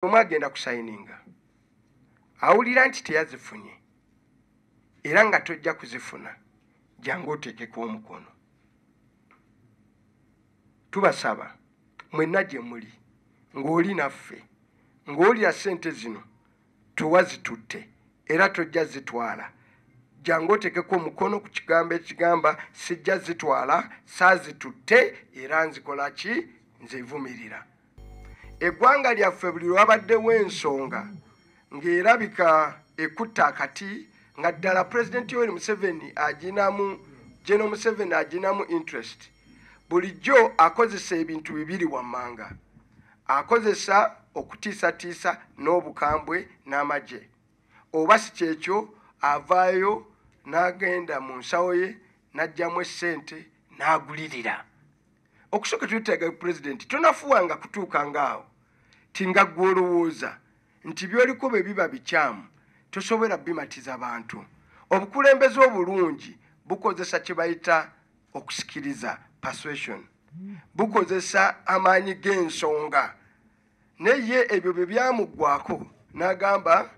Omu agenda kusayininga awulira nti teyazifunye era nga tojja kuzifuna, jangu oteekeko omukono. Tubasaba mwenna gye muli ng'oli naffe ng'olya ssente zino tewazitutte era tojja zitwala, jangu oteekeko omukono ku kigambo ekigamba sijja zitwala, saazitutte era nzikola ki, nzevumirira. Eggwanga lyaffe buli lwabaddewo ensonga ng'erabika ekutta akati nga ddala Pulezidenti Yoweri Museveni aginamu, General Museveni aginamu interest, bulijjo akozesa ebintu bibiri wammanga. Akozesa okutiisatiisa n'obukambwe n'amagye, oba si kyekyo avaayo n'agenda mu nsawo ye n'aggyamu essente n'agulirira. Okusooka twetaaga pulezidenti tonafuwanga kutuuka ngaawo ti nga ggwe olowooza nti by'oliko bwe biba bikyamu tosobola bimatiza bantu. Obukulembeze obulungi bukozesa kye bayita okusikiriza, persuasion, bukozesa amaanyi g'ensonga. Naye ebyo bwe byamuggwako n'agamba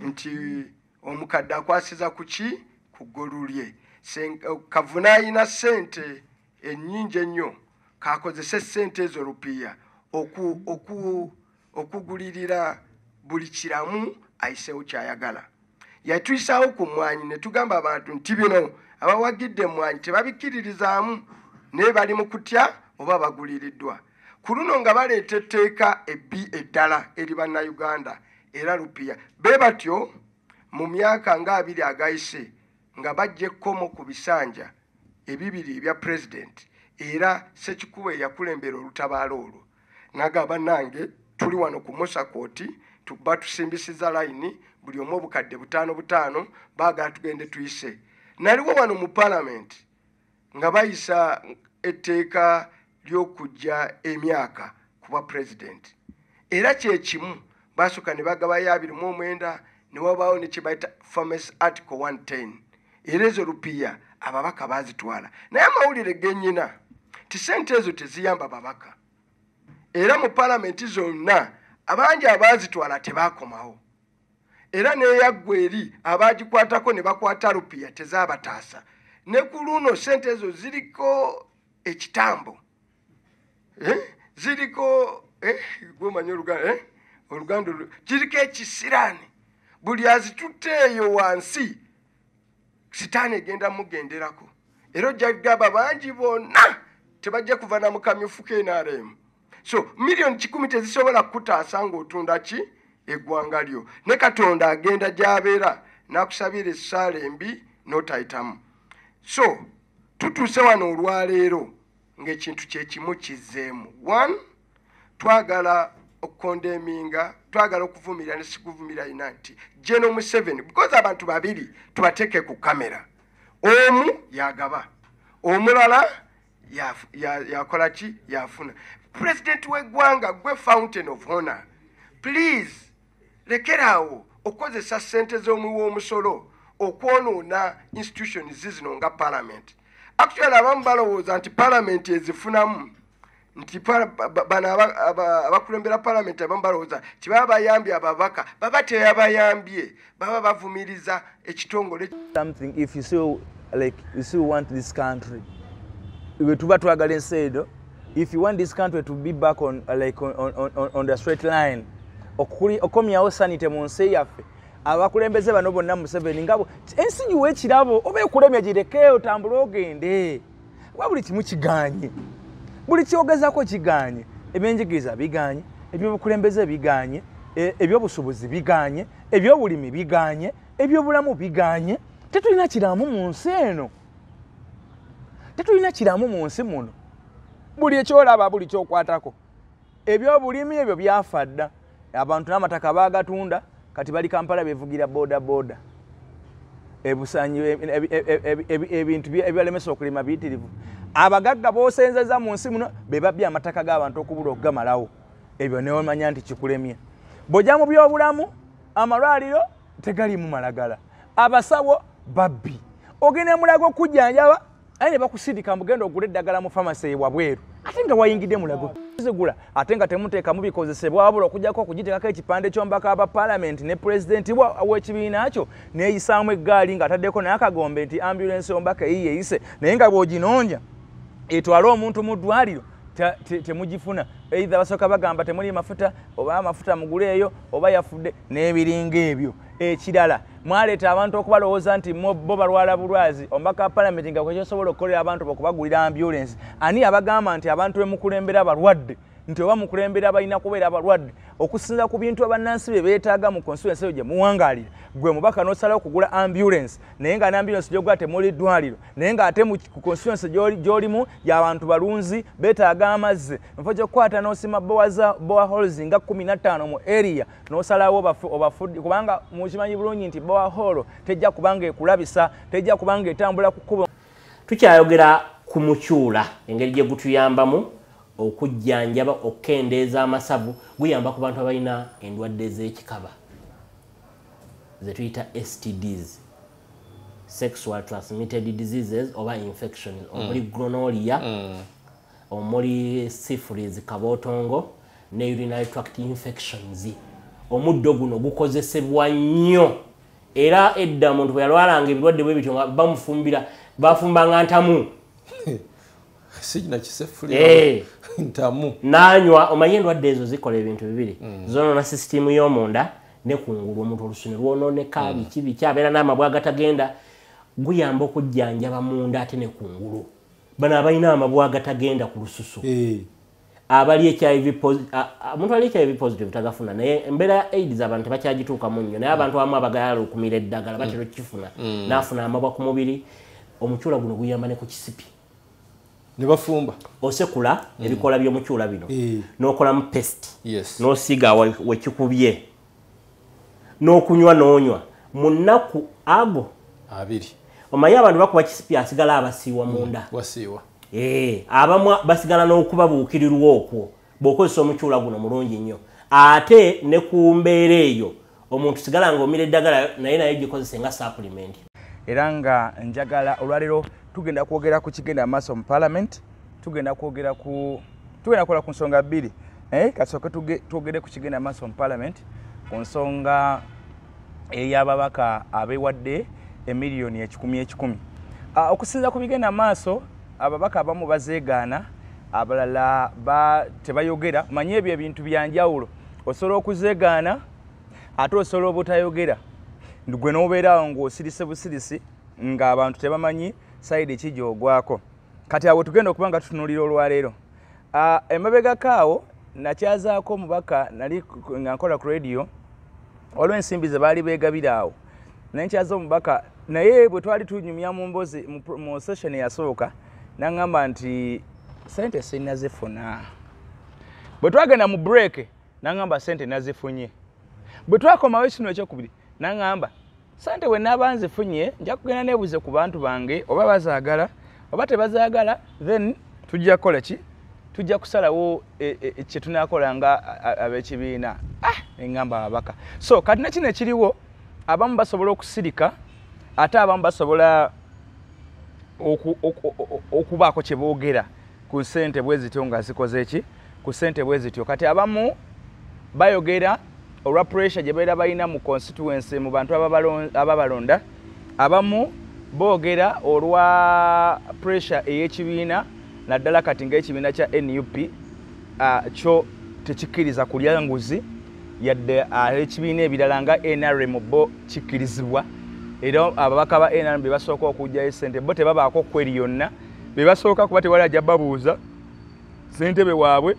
nti omukadde akwasiza ku ki, ku ggolu lye. Kavuna alina ssente ennyingi ennyo, kakozese ssente ezo rupiya okugulirira buli kiramu ayiseewo ky'ayagala. Yatuyisaawo ku mmwanyi ne tugamba abantu nti bino abawagidde emmwanyi tebabikkiririzaamu, naye bali mu kutya oba baguliriddwa. Ku luno nga baleeta etteeka ebbi eddala eri Bannayuganda era rupiya. Be batyo mu myaka nga 2 agayise nga bajja ekkomo ku bisanja ebibiri ebya pulezidenti, era Ssekikubo eyakulembera olutabaalo olwo n'agamba bannange tuli wano ku Musa Kooti, batusimbisiza layini buli omu obukadde 5 5, baagala tugende tuyise. Naliwo wano mu paalamenti nga bayisa etteeka ly'okuggya emyaka ku bwa pulezidenti, era kye kimu baasooka ne bagabayo 29 ne wabaawo ne kye bayita Farmers Article 110, era ezo rupiya ababaka baazitwala. Naye amawulire gennyina ti ssente ezo teziyamba babaka, era mu paalamenti zonna abangi abaazitwala tebaakomawo, era n'eyaggwa eri abaagikwatako ne bakwata rupiya tezaabataasa. Ne ku luno ssente ezo ziriko ekitambo, ziriko gwomanyi Oluganda kiriko ekisiraani, buli azitutte eyo wansi sitaani egenda mugenderako, era ojja kugamba bangi bonna tebajja kuva na mu kamyufu k'NRM. So miliyoni 100 tezisobola kukutaasa ng'otunda ki eggwanga lyo, ne Katonda agenda gy'abeera n'akusabira essaala embi n'otayitamu. So tutuuse wano olwaleero ng'ekintu kye kimu kizzeemu. One, twagala okukondeminga, twagala okuvumirira ne sikuvumirira ina nti General Museveni, because abantu babiri tubateeke ku kamera, omu yagaba omulala yakola ki, yafuna. Pulezidenti w'eggwanga gwe fountain of honor, please lekeraawo okukozesa ssente z'omuwi w'omusolo okwonoona institutions zino nga parliament. Actually abamu balowooza nti parliament ezifunamu, nti bano abakulembera parliament abamu balowooza nti baba bayambye ababaka, baba teyabayambye, baba bavumiriza ekitongole. Something if you still like you still want this country, bwe tuba twagala ensi eno, if you want this country to be back on like on the straight line, okomyawo sanity mu nsi yaffe, abakulembeze bano bonna Museveni ngabo ensi giwe ekirabo oba ekulemye gireke otambule ogende, wa buli kimu kiganye, buli kyogezaako kiganye, ebyenjigiriza biganye, ebyobukulembeze biganye, ebyobusuubuzi biganye, ebyobulimi biganye, ebyobulamu biganye. Tetulina kiramu mu nsi eno, tetulina kiramu mu nsi muno. Buli ekyolaba, buli kyokwatako, ebyobulimi ebyo byafa dda, abantu n'amataka baagatunda, kati bali Kampala bevugira boda boda, ebusanyi ebintu ebibalemesa okulima biyitirivu. Abagagga b'osenzeza mu nsi muno be babbye amataka g'abantu okubula okugamalawo, ebyo ne omanya nti kikulemye. Bw'ojja mu byobulamu, amalwaliro tegaliimu malagala, abasawo babbi, ogenda Mulago okujjanjaba aye ne bakusindika mbu genda ogule eddagala mu famasi ewabweru. Ate nga wayingidde Mulago zigula, ate nga temuteekamu bikozesebwa, wabula okuggyako okugiteekako ekipande ky'omubaka wa parliament ne pulezidenti w'ekibiina kyo, neeyisaamu eggaali ng'ataddeko n'akagombe nti ambulance y'omubaka eyiye eyise, naye nga bw'oginoonya etwale omuntu mu ddwaliro temugifuna. Either basooka bagamba temuli mafuta, oba amafuta muguleeyo, oba yafudde n'ebiringa ebyo. Ekirala, mwaleeta abantu okubalowooza nti bo balwala bulwazi. Omubaka wa parliament nga kwesobola okukolera abantu okubagulira ambulance, ani abagamba nti abantu bemukulembera balwadde, nti oba mukulembera balina kubeera abalwadde? Okusinza ku bintu abannansi bye beetaaga mu constituency eyo gye muwangaalira, gwe mubaka n'osalawo okugula ambulance, naye nga n'ambulance gy'ogula temuli ddwaliro, naye ng'ate mu constituency gy'olimu y'abantu balunzi beetaaga amazzi, mu kifo ky'okukwata n'osima boreholes nga 15 mu area, n'osalawo obafudde, kubanga mukimanyi bulungi nti borehole tejja kubanga ekulabisa, tejja kubanga etambula ku kkubo. Tukyayogera ku mukyula, engeri gye gutuyambamu okujjanjaba, okukendeeza amasavu. Guyamba ku bantu abalina endwadde z'ekikaba ze tuyita STDs, sexual transmitted diseases oba infections, omuli gonorrhea, omuli syphilis, kabootongo ne urinary tract infections. Omuddo guno gukozesebwa nnyo, era edda omuntu bwe yalwalanga ebirwadde bwe bityo nga bamufumbira, bafumbanga ntamu. Sigina kisefulira ntamu nanywa. Omanye endwadde ezo zikola ebintu bibiri: zonoona sisitimu y'omunda ne kungulu, omuntu olusune lwonooneka, biki biki, abeera n'amabwa agatagenda. Guyamba okujjanjaba munda ate ne kungulu. Bano abalina amabwa agatagenda ku lususu, abali HIV, omuntu ali HIV positive tagafuna, naye embeera ya AIDS abantu tebakyagituukamu nnyo, naye abantu abamu abagayala okumira eddagala batera okukifuna, n'afuna amabwa ku mubiri. Omukyula guno guyamba ne ku kisipi. Ne bafumba. Osekula ebikola by'omukyula bino n'okolamu paste, n'osiiga wekikubye, n'okunywa n'onywa mu nnaku ago 2. Omanyi abantu bakuba kisipi, asigala abasiiwa munda. Wasiiwa. Abamu basigala n'okubabuukirirwa okwo. Bw'okozesa omukyula guno mulungi nnyo, ate ne ku mbeera eyo omuntu sigala ng'omira eddagala, naye gikozese nga supplement. Era nga njagala olwaleero tugenda kwogera ku kigenda maaso mu parliament, tugenda kwogera ku tugenda kukola ku nsonga bbiri, naye kasooke twogere ku kigenda maaso mu parliament, ku nsonga ey'ababaka abeewadde emiliyoni 100 100. Okusinza ku bigenda maaso, ababaka abamu bazeegaana, abalala tebayogera. Manye ebyo ebintu bya njawulo, osobola okuzeegaana ate osobola obutayogera, gwe n'obeeraawo ng'osirise busirisi ng'abantu tebamanyi side ki gy'ogwako. Kati awo tugenda okuba nga tutunuulira olwaleero. Emabegako awo nakyazaako omubaka, nali nga nkola ku radio, waliwo ensimbi ze baali beegabira awo, naye nkyaza omubaka, naye bwe twali tunyumya mu mbozi mu session eyasooka, n'aŋŋamba nti sente sinnazifuna. Bwe twagenda mu break, n'aŋŋamba sente nazifunye. Bwe twakomawo kino ekyokubiri, n'aŋŋamba sente we naaba nzifunye nja kugenda neebuze ku bantu bange oba bazaagala oba tebazaagala, then tujja kukola ki, tujja kusalawo kye tunaakola nga ab'ekibiina. Neŋŋamba ababaka. So kati ne kino ekiriwo, abamu basobola okusirika, ate abamu basobola okubaako kye boogera ku ssente bwe zityo nga zikoze ki, ku ssente bwe zityo. Kati abamu bayogera olwa pressure gye babeera balina mu constituency, mu bantu ababalonda, abamu boogera olwa pressure ey'ekibiina, naddala kati ng'ekibiina kya NUP kyo tekikkiriza kulya nguzi, yadde ekibiina ebirala nga NRM bo kikkirizibwa. Era ababaka ba NRM be basooka okuggyayo ssente, bo tebabaako kweri yonna, be basooka kuba tewali ajja babuuza. Ssentebe waabwe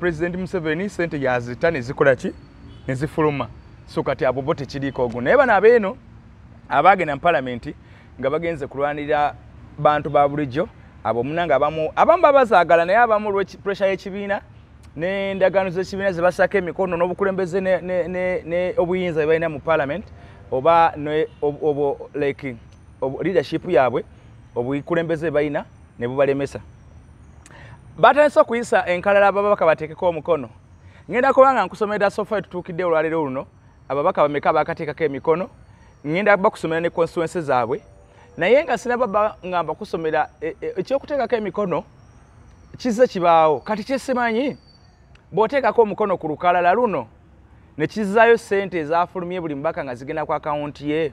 President Museveni ssente yazita ne zikola ki, ne zifuluma. So kati abo bo tekiriiko ogwo. Naye bano abeeno abaagenda mu palamenti nga bagenze kulwanirira bantu ba bulijjo, abo munange abamu babazaagala, naye abamu olwa pressure y'ekibiina n'endagaano z'ekibiina ze bassaako emikono n'obukulembeze ne obuyinza bwe balina mu parliament, oba like leadership yaabwe, obukulembeze bwe balina ne bubalemesa. Batandise okuyisa enkalala ababaka bateekeko omukono. Ngenda kuba nga nkusomera so far tutuukidde olwaleero luno ababaka bameka bakateekako emikono, ngenda bakusomera ne constituency zaabwe, naye nga sinaba ngamba kusomera ekyokuteekako emikono. Kizze kibaawo. Kati kyesimanyi bw'oteekako omukono ku lukalala luno ne kizzaayo ssente ezafulumye buli mubaka nga zigenda ku akawunti ye,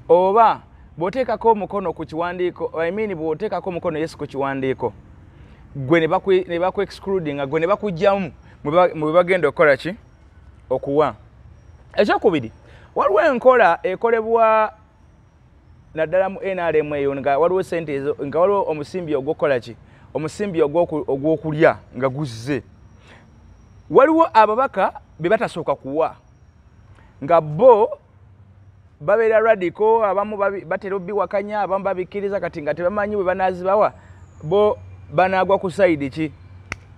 oba bw'oteekako omukono ku kiwandiiko, I mean bw'oteekako omukono yes ku kiwandiiko, gwe ne baku excludinga, gwe ne bakuggyamu mu bye bagenda okukola ki okuwa. Ekyokubiri, waliwo enkola ekolebwa naddala mu NRM eyo nga waliwo ssente ezo, nga waliwo omusimbi ogw'okukola ki, omusimbi ogw'okulya nga guzze. Waliwo ababaka be batasooka kuwa nga bo babeera radical, abamu batera obbiwakanya, abamu babikkiriza, kati nga tebamanyi bwe banaazibawa bo banaagwa ku side ki.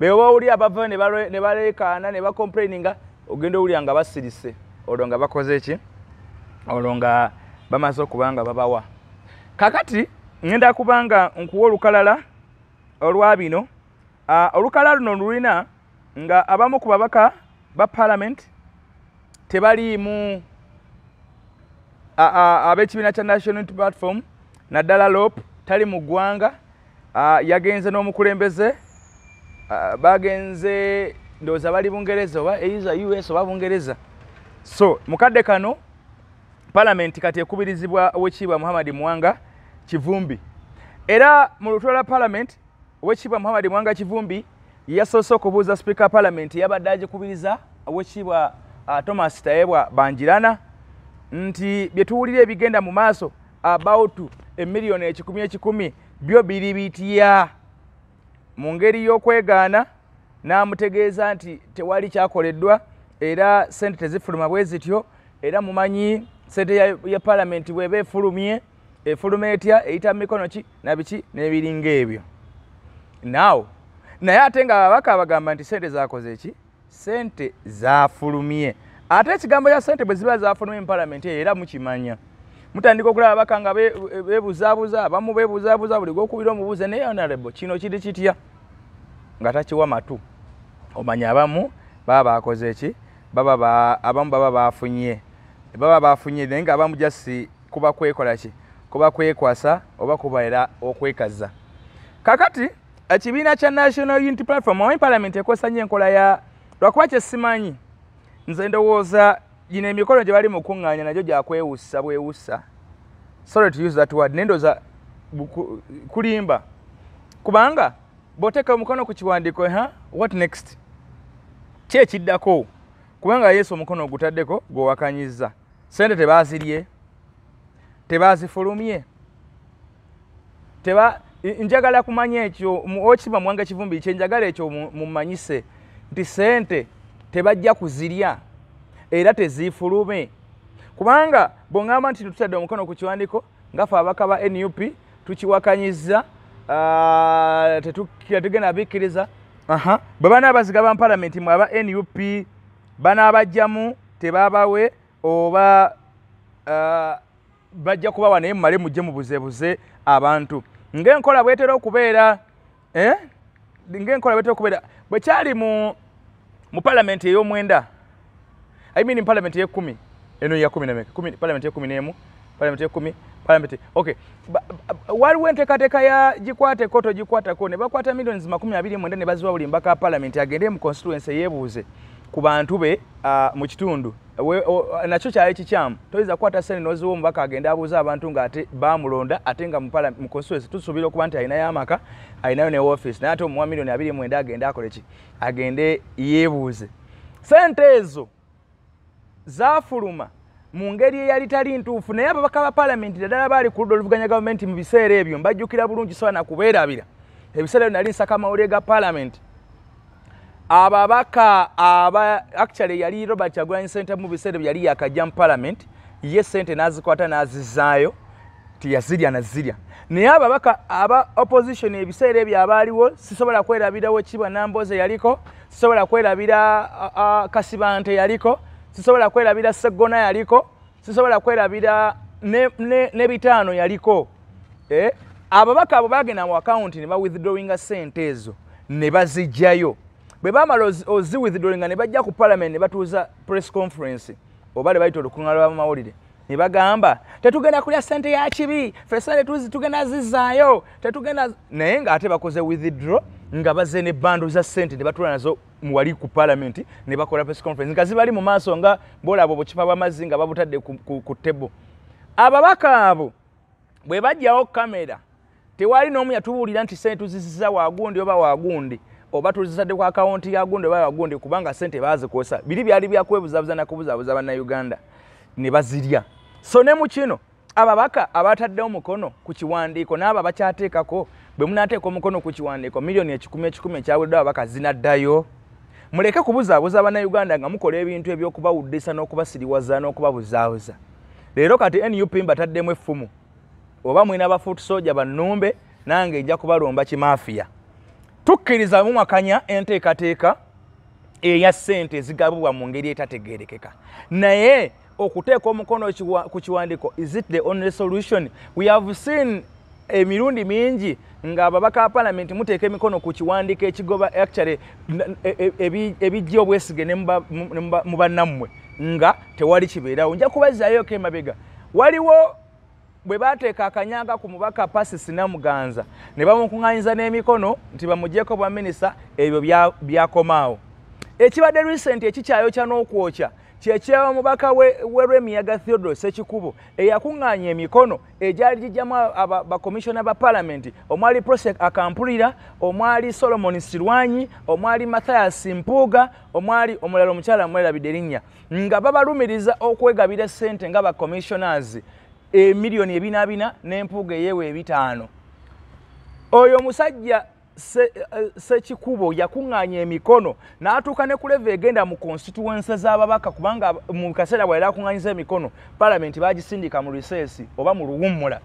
Be bawulira abava ne baleekaana ne bacomplaininga, ogenda owulira nga basirise, olwo nga bakoze ki, olwo nga bamaze okuba nga babawa. Kakati ngenda kubanga nkuwa olukalala olwa bino. Olukalala luno lulina nga abamu ku babaka ba parliament tebaliimu ab'ekibiina kya National Unity Platform, naddala LOP tali mu ggwanga, yagenze n'omukulembeze, bagenze ndowooza bali Bungereza oba either US oba Bungereza. So mukadde kano parliament kati ekubirizibwa Oweekitiibwa Muhammad Muwanga Kivumbi. Era mu lutuula lwa parliament Oweekitiibwa Muhammad Muwanga Kivumbi yasoose okubuuza Speaker parliament yabadde agikubiriza Oweekitiibwa Thomas Tayebwa Bangirana nti bye tuwulira ebigenda mu maaso about emiliyoni 100 byo biri bitya. Mu ngeri y'okwegaana n'amutegeeza nti tewali kyakoleddwa era ssente tezifuluma bwe zityo, era mumanyi ssente ya parliament bw'eba efulumye, efuluma etya, eyita mu mikono ki na biki n'ebiringa ebyo. Now naye ate nga ababaka bagamba nti ssente zakoze ki, ssente zafulumye. Ate ekigambo kya ssente bwe ziba zafulumye mu parliament eyo era mukimanya, mutandika okulaba ababaka nga beebuzaabuza, abamu beebuzaabuza, buli gw'okubira omubuuze naye honorable kino kiri kitya, nga takiwa matu. Omanya abamu baba bakoze ki, abamu baba bafunye, naye nga abamu just kuba kwekola ki, kuba kwekwasa oba kubaera okwekaza. Kakati ekibiina kya National Unity Platform omanyi parliament ekozesa nnyo enkola ya lwakuba kye simanyi, nze ndowooza gino emikolo gye bali mu kuŋŋaanya nagyo gyakwewussa bwewussa, sorry to use that word, naye ndowooza kulimba, kubanga bw'oteeka omukono ku kiwandiiko, what next, ki ekiddako? Kubanga Yesu omukono ogutaddeko gw'owakanyizza, ssente tebaazirye, tebaazifulumye, njagala kumanya ekyo Oweekitiibwa Muwanga Kivumbi kye njagala ekyo mumanyise nti ssente tebajja kuzirya era teziifulume, kubanga bw'oŋŋamba nti tutadde omukono ku kiwandiiko nga ffe ababaka ba NUP tukiwakanyizza, tetugenda bikkiriza. Bwe banaabazigaba mu parliament mwe aba NUP banaabajjamu tebabawe oba bajja kubawa naye mumale mujje mubuzeebuze abantu ng'enkola bwetera okubeera, ng'enkola bwetera okubeera bwe kyali mu parliament ey'omwenda, I mean parliament ey'ekkumi, eno ya kumi na meka, parliament y'ekkumi n'emu, parliament y'ekkumi, parliament, okay. Waliwo enteekateeka ya gikwateko togikwatako, ne bakwata millions 29 ne baziwa buli mbaka parliament agende mu constituency yeebuuze ku bantu be mu kitundu. Nakyo kyali kikyamu, toyinza kukwata ssente n'oziwa omubaka agende abuuze abantu ng'ate baamulonda, ate nga mu constituency tusuubira okuba nti alinayo amaka, alinayo ne office, naye ate omuwa miliyoni 29 agende akole ki, agende yeebuuze. Ssente ezo zaafuluma mu ngeri eyali tali ntuufu, naye ababaka ba parliament naddala baali ku ludda oluvuganya gavumenti mu biseera ebyo mbajjukira bulungi, sobola na kubeerabira. Ebiseera ebyo nali nsaka amawulire ga parliament, ababaka aba actually yali Robert Kyagulanyi Ssentamu mu biseera ebyo yali yakajja mu parliament, ye ssente n'azikwata n'azizaayo, teyazirya nazirya. Naye ababaka aba opposition ebiseera ebyo abaaliwo sisobola kwerabirawo Kibwa Namboze yaliko, sisobola kwerabira Kasibante yaliko, sisobola kwerabira Seggona yaliko, sisobola kwerabira ne Bitaano yaliko. Ababaka abo bagenda mu account ne ba withdrawinga ssente ezo ne bazijjayo. Bwe bamala ozi withdrawinga ne bajja ku parliament ne batuuza press conference oba le bayita olukuŋŋaana lw'amawulire ne bagamba tetugenda kulya ssente ya kibi, ffe ssente tugenda zizaayo, tetugenda, naye ng'ate bakoze withdraw nga bazze ne bando za ssente ne batuula nazo muwali ku parliament ne bakola press conference nga zibali mu maaso nga bolaba obucupa bw'amazzi nga babutadde ku table. Ababaka abo bwe bajjawo kamera tewali n'omu yatubuulira nti ssente tuzizza wagundi oba wagundi oba tuzizadde ku akawunti ya gundi oba wagundi, kubanga ssente baazikosa. Biri byali byakwebuzabuza na kubuzabuza Bannayuganda ne bazirya. So ne mu kino ababaka abataddewo omukono ku kiwandiiko n'abo abakyateekako, bwe munaateeka omukono ku kiwandiiko miliyoni 100 100 ekyaweddwa ababaka zinaddayo. Muleke kubuzaabuza Bannayuganda nga mukola ebintu eby'okubawuddisa n'okubasiriwaza n'okubabuzaabuza. Leero kati NUP mbataddemu effumu, oba mwina ba foot soldier bannumbe, nange nja kubalomba kimafiya. Tukkiriza muwakanya enteekateeka eya ssente ezigabibwa mu ngeri etategeerekeka, naye okuteeka omukono ku kiwandiiko, is it the only solution? We have seen emirundi mingi nga ababaka ba parliament muteeka emikono ku kiwandiiko ekigoba actually ebijja obwesige ne mu bannammwe nga tewali kibeerawo. Nja kubazzaayo emabega, waliwo bwe baateeka akanyaga ku mubaka Persis Namuganza ne bamukuŋŋaanyiza n'emikono nti bamuggyeko bwa minisita, ebyo byakomaawo. Ekibadde recent ekikyayokya n'okwokya kyeky'omubaka we Lwemiyaga Theodore Ssekikubo eyakuŋŋaanya emikono egyali gijjamu bakomishona ba parliament, omwali Prosek Akampulira, omwali Solomon Sirwanyi, omwali Mathias Mpuuga, omwali omulala omukyala mwerabidde erinnya, nga babalumiriza okwegabira ssente nga ba commissioners emiliyoni 4 n'empuuga eyeewa 5. Oyo omusajja Ssekikubo yakuŋŋaanya emikono n'atuuka ne ku level egenda mu constituency z'ababaka, kubanga mu kaseera bwe yali akuŋŋaanyiza emikono parliament bagisindika mu recess oba mu luwummula,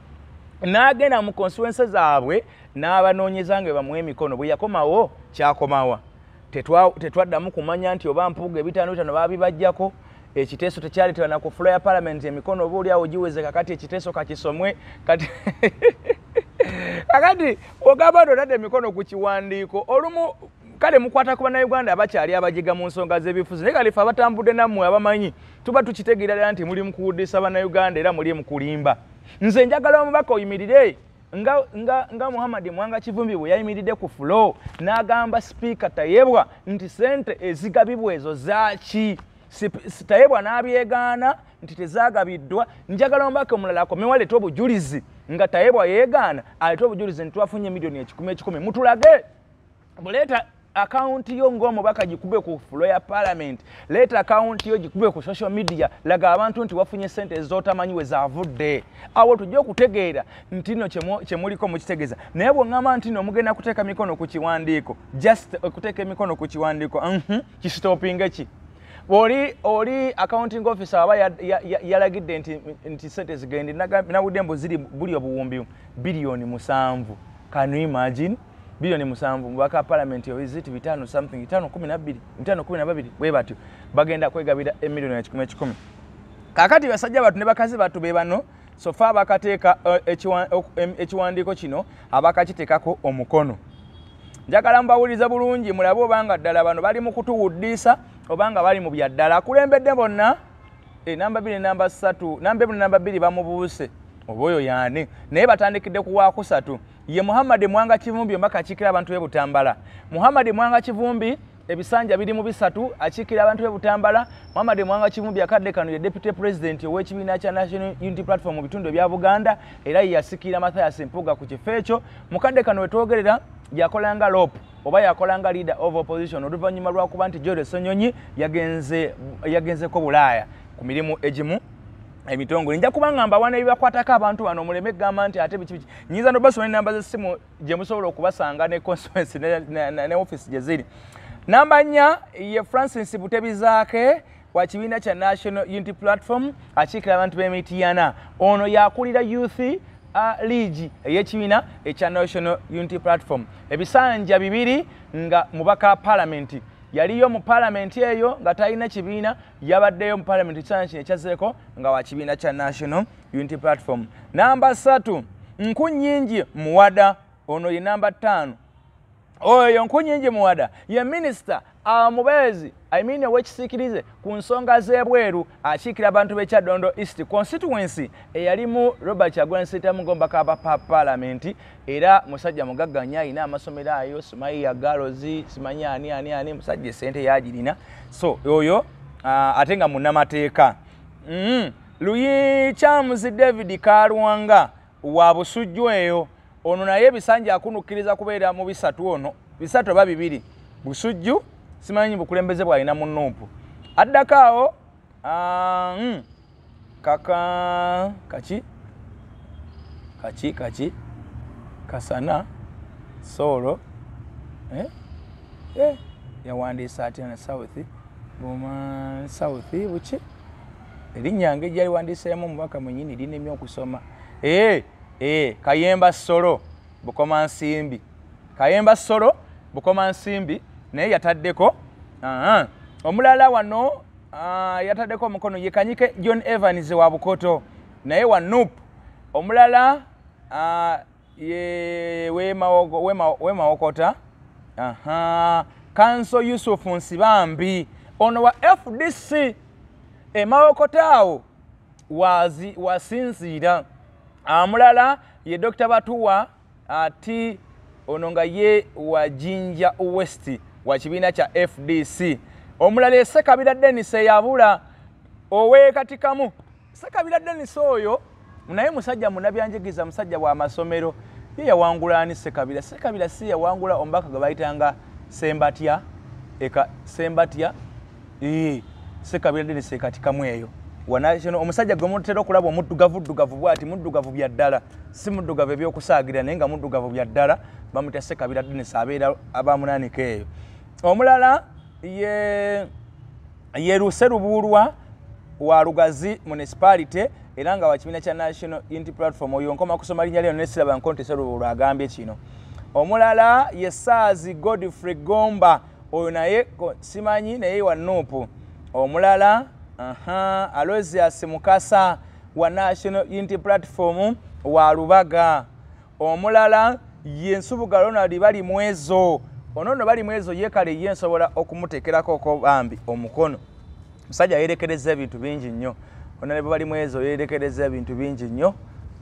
n'agenda mu constituency zaabwe n'abanoonyeza nga bamuwa emikono. Bwe yakomawo kyakomawa, tetwaddamu kumanya nti oba mpuuga 5 5 baabibajjako. Ekiteeso tekyaleetebwa na ku floor ya parliament, emikono oba oli awo giweze, kakati ekiteeso kakisomwe kati kakati ogamba nti otadde emikono ku kiwandiiko olumu. Kale mukwata ku Bannayuganda abakyali abajiga mu nsonga z'ebifuzi, naye kale ffe abatambudde nammwe abamanyi tuba tukitegeera ddala nti muli mu kuwuddisa Bannayuganda era muli mu kulimba. Nze njagala omubaka oyimirire nga Muhammad Mwanga Kivumbi bwe yayimiridde ku floor n'agamba sipiika Tayebwa nti ssente ezigabibwa ezo zaaki. Tayebwa n'abyegaana nti tezaagabiddwa. Njagala omubaka omulala akomewo aleete obujulizi nga Tayebwa yeegaana, aleete obujulizi nti twafunye miliyoni 100 100. Mutulage, buleeta akawunti yo ng'omubaka gikube ku floor ya parliament, leeta akawunti yo gikube ku social media, laga abantu nti wafunye ssente ez'otamanyi we zaavudde. Awo tujja okutegeera nti nno kyemuliko mukitegeeza. Naye bwe ŋŋamba nti nno mugenda kuteeka mikono ku kiwandiiko, just okuteeka emikono ku kiwandiiko kisitopinge ki? Oli accounting officer aba yalagidde nti sente zigende, nawudde mbu ziri buli obuwumbi biliyoni 7. Can you imagine biliyoni 7 mubaka parliament is it 5 something 5 12 5 12 bwe batyo bagenda kwegabira emiliyoni 100 100. Kakati basajja batu ne bakazi batu be bano so far bakateeka ekiwandiiko kino abakakiteekako omukono. Njagala mbawulize bulungi mulabe obanga ddala bano bali mu kutuwuddisa obanga bali mu bya ddala. Akulembedde bonna namba 2 namba 3 namba 1 namba 2 bamubuuse oba oyo yaani, naye batandikidde ku wakusatu ye Muhammad Mwanga Kivumbi omubaka akiikira abantu b'e Butambala. Muhammad Mwanga Kivumbi ebisanja biri mu 3 akiikira abantu b'e Butambala. Muhammad Mwanga Kivumbi akadde kano ye deputy president ow'ekibiina kya National Unity Platform mu bitundu ebya Buganda, era ye yasikiira Mathias Mpuuga ku kifo ekyo. Mukadde kano wetwogerera yakolanga LOP oba yakolanga leader of opposition oluvannyuma lwakuba nti Joel Ssenyonyi yagenzeko Bulaaya ku mirimu egimu emitongole. Nja kuba ngamba wana ebibakwatako abantu bano muleme kugamba nti ate biki biki. Nyinza n'obasoma ennamba z'essimu gye musobola okubasanga ne constituency ne office gye ziri. Namba 4 ye Francis Butebizaake wa kibiina kya National Unity Platform akiikira abantu b'e Mityana. Ono yakulira youth league ey'ekibiina ekya National Unity Platform. Ebisanja 2 nga mubaka parliament, yaliyo mu parliament eyo nga talina kibiina, yabaddeyo mu parliament ekisanja kino ekyazzeeko nga wa kibiina kya National Unity Platform. Namba 3 Nkunnyingi Muwada, ono ye namba 5. Oyo Nkunnyingi Muwada ye minisita omubeezi I mean ow'ekisiikirize ku nsonga z'ebweru akiikira abantu b'e Kyadondo East constituency eyalimu Robert Kyagulanyi Ssentamu ng'omubaka wa paalamenti, era musajja mugagga nnyo, alina amasomero ayo, simanyi ya Girls, simanyi ani ani ani, musajja essente yagirina. So oyo ate nga munnamateeka. Luyikyamuzi David Kalwanga wa Busujju eyo, ono naye ebisanja akunukkiriza kubeera mu bisatu, ono bisatu oba bibiri, Busujju simanyi bukulembeze bw'alina mu Nuupu. Addako awo kaka kaki kaki kaki Kasana Solo yawandiisa atya na South Buma South buki erinnya ngeri gyaliwandiiseemu omubaka mwennyini linemye okusoma. Kayemba Solo Bukoma Nsimbi, Kayemba Solo Bukoma Nsimbi naye yataddeko. Omulala wano yataddeko omukono ye Kanyike John Evans wa Bukoto naye wa NUP. Omulala ye Wemawokota Kanso Yusuf Nsibambi ono wa FDC Emawokota awo wasinziira. Omulala ye Dr. Batuwa ati ono nga ye wa Jinja West wa kibiina kya FDC. Omulala Ssekabira Dennis eyabula ow'ekatikamu. Ssekabira Dennis oyo naye musajja munnabyanjigiriza, musajja wa masomero. Ye yawangula ani Ssekabira? Ssekabira si yawangula omubaka gwe bayitanga Sembatya, eka Sembatya, Ssekabira Dennis ekatikamu eyo. Omusajja gwe mutera okulaba omuddugavu ddugavu bw'ati, muddugavu bya ddala, si muddugavu ebyokusaagira naye nga muddugavu bya ddala, bamutya Ssekabira Dennis abeera abamunaanika eyo. Omulala ye Sserubuulwa wa Lugazi Municipality era nga wa kibiina kya National Unity Platform. Oyo nkoma kusoma linnya lye ne siraba nko nti Sserubuulwa agambye kino. Omulala ye Saazi Godfrey Gomba, oyo naye simanyi naye wa NUP. Omulala Aloysius Mukasa wa National Unity Platform wa Lubaga. Omulala ye Nsubuga Ronald Balimwezo. Ono nno Balimwezo ye kale ye nsobola okumuteekerako ko bambi omukono. Musajja yeerekereza ebintu bingi nnyo. Honorable Balimwezo yeerekereza ebintu bingi nnyo.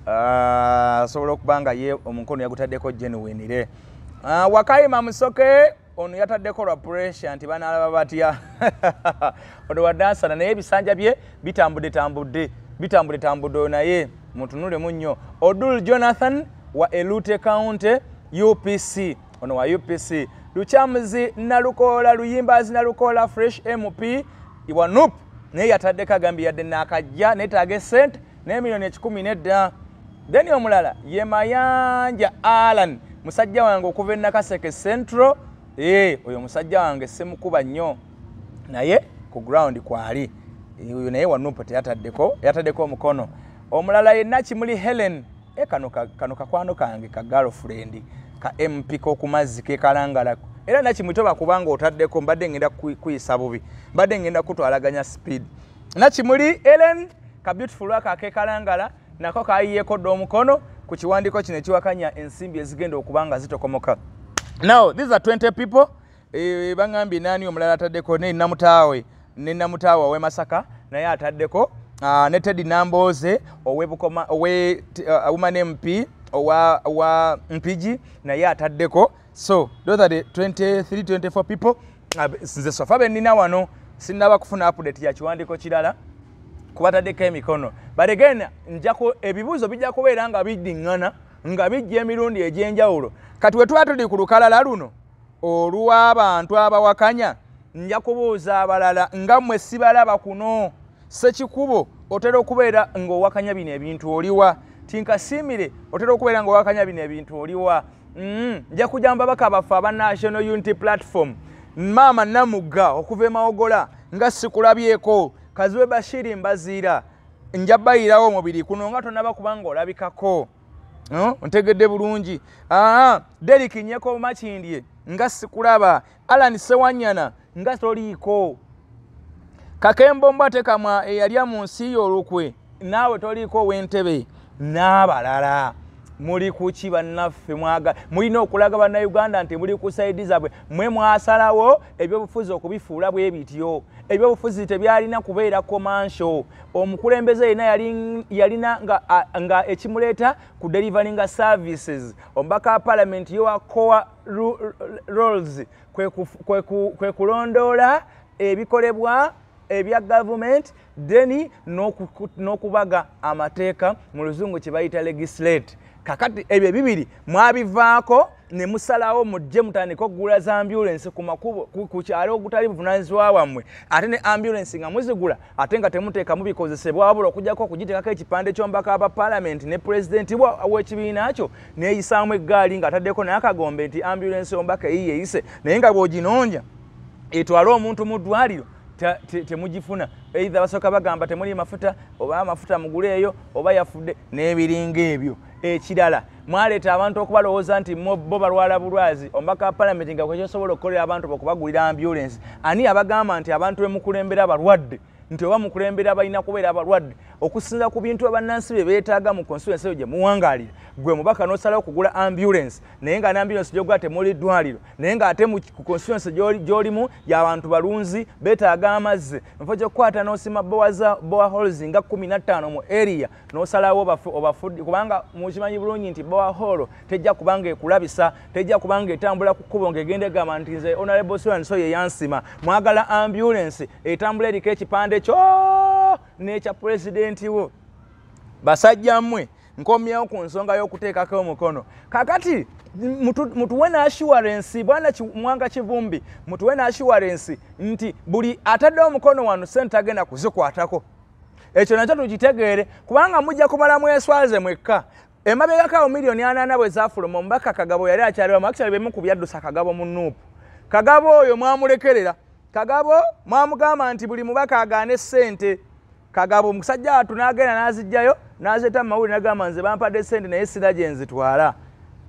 Asobola okuba nga ye omukono yagutaddeko genuinely. Wakayima Musoke ono yataddeko lwa pressure nti banaalaba batya. Ono wa dansana naye ebisanja bye bitambudde tambudde bitambudde tambudde, naye mutunulemu nnyo. Odul Jonathan wa Elute County UPC, ono wa UPC. Lukyamuzi Nalukola Luyimbazi Nalukola Fresh MP wa NUP naye yataddeko agambye yadde naakajja neetaaga essente n'emiliyoni 10 nedda. Then omulala ye Mayanja Alan, musajja wange okuva e Nakaseke Central. Oyo musajja wange simukuba nnyo naye ku ground kwali. Oyo naye wa NUP teyataddeko, yataddeko omukono. Omulala ye Nakimuli Helen, kano kakwano kange ka girlfriend ka MP k'okumazzi ke Kalangala. Era Nakimuli toba kubanga otaddeko, mbadde ngenda kuyisa bubi, mbadde ngenda kutwalaganya speed. Nakimuli Helen ka beautiful aka ake Kalangala nako kayiyeeko dda omukono ku kiwandiiko kino ekiwakanya ensimbi ezigenda okuba nga zitokomoka. Now these are 20 people. Bangambye nani omulala ataddeko ne Namutaawe, ne Namutaawe ow'e Masaka naye ataddeko, ne Teddy Namboze ow'e Bukoma, owe Woman MP owa Mpigi naye ataddeko. So those are the 23 24 people. Nze sofa be nnina wano sinnaba kufuna update ya kiwandiiko kirala kubataddeko emikono. But again ebibuuzo bijja kubeera nga biddiŋŋana nga bijja emirundi egy'enjawulo. Kati we tuba tuli ku lukalala luno olw'abantu abawakanya, nja kubuuza abalala nga mmwe sibalaba kuno. Ssekikubo otera okubeera ng'owakanya bino ebintu oliwa? Tinkasiimire otera okubeera ng'owakanya bino ebintu oliwa? Nja kujja babaka baffe aba National Unity Platform, Maama Namugga okuva e Mawogola nga sikulabyeko, Kaziwe Bashiri Mbaziira nja bayirawo omubiri kuno nga tonaba kubanga olabikako. Ntegedde bulungi. Derrick Nyeko Makindye nga sikulaba, Alan Sewanyana nga toliiko, Kakembo Mbwatekamwa eyalya mu nsi y'olukwe naawe toliiko w'entebe n'abalala. Muli kuki bannaffe? Mwagala mulina okulaga bannayuganda nti muli ku side zaabwe. Mwe mwasalawo ebyobufuzi okubifuula bwe bityo. Ebyobufuzi tebyalina kubeera commercial. Omukulembeze yenna yalina nga ekimuleeta ku delivering services. Omubaka wa parliament yowa core roles kwe kulondoola ebikolebwa ebya government, then n'okubaga amateeka, mu luzungu kye bayita legislate. Kakati ebyo bibiri mwabivaako ne musalawo mujje mutandike okugula za ambulance ku makubo ku kyalo ogutali buvunaanyizibwa bwammwe, ate ne ambulance nga muzigula ate nga temuteekamu bikozesebwa, wabula okuggyako okugiteekako ekipande ky'omubaka wa parliament ne pulezidenti w'ekibiina kyo, neeyisaamu eggaali ng'ataddeko n'akagombe nti ambulance omubaka eyiye eyise, naye nga bw'oginoonya etwale omuntu mu ddwaliro temugifuna. Either basooka bagamba temuli mafuta, oba amafuta muguleeyo, oba yafudde n'ebiringa ebyo. Ekirala, mwaleeta abantu okubalowooza nti bo balwala bulwazi. Omubaka wa palamenti nga kwekyosobola okukolera abantu okubagulira ambulance, ani abagamba nti abantu bemukulembera balwadde, nti oba mukulembera balina kubeera abalwadde? Okusinza ku bintu abannansi bye beetaaga mu constituency eyo gye muwangaalira, gwe mubaka n'osalawo okugula ambulance, naye nga n'ambulance gy'ogula temuli ddwaliro, naye ng'ate mu constituency gy'olimu y'abantu balunzi beetaaga amazzi, mu kifo ky'okukwata n'osima boreholes nga 15 mu area, n'osalawo obafudde, kubanga mukimanyi bulungi nti borehole tejja kubanga ekulabisa, tejja kubanga etambula ku kkubo ng'egenda egamba nti nze honorable so and so ye yansima. Mwagala ambulance etambula eriko ekipande kyo n'ekya pulezidenti wo. Basajja mmwe, nkomyewo ku nsonga y'okuteekako omukono. Kakati mutuwe ne assurance, bwana Mwanga Kivumbi, mutuwe ne assurance nti buli atadde omukono wano sente agenda kuzikwatako. Ekyo nakyo tukitegeere, kubanga mujja kumala mweswaze mwekka. Emabegako awo 80 million bwe zaafuluma, omubaka Kagabo yali akyaliwamu. Actually bemu ku byaddusa Kagabo mu NUP. Kagabo oyo mwamulekerera, Kagabo mwamugamba nti buli mubaka agaane ssente. Kagabo omusajja watu n'agenda n'azijjayo n'azeeta mu mawulire, n'agamba nze bampadde ssente naye sira gye nzitwala.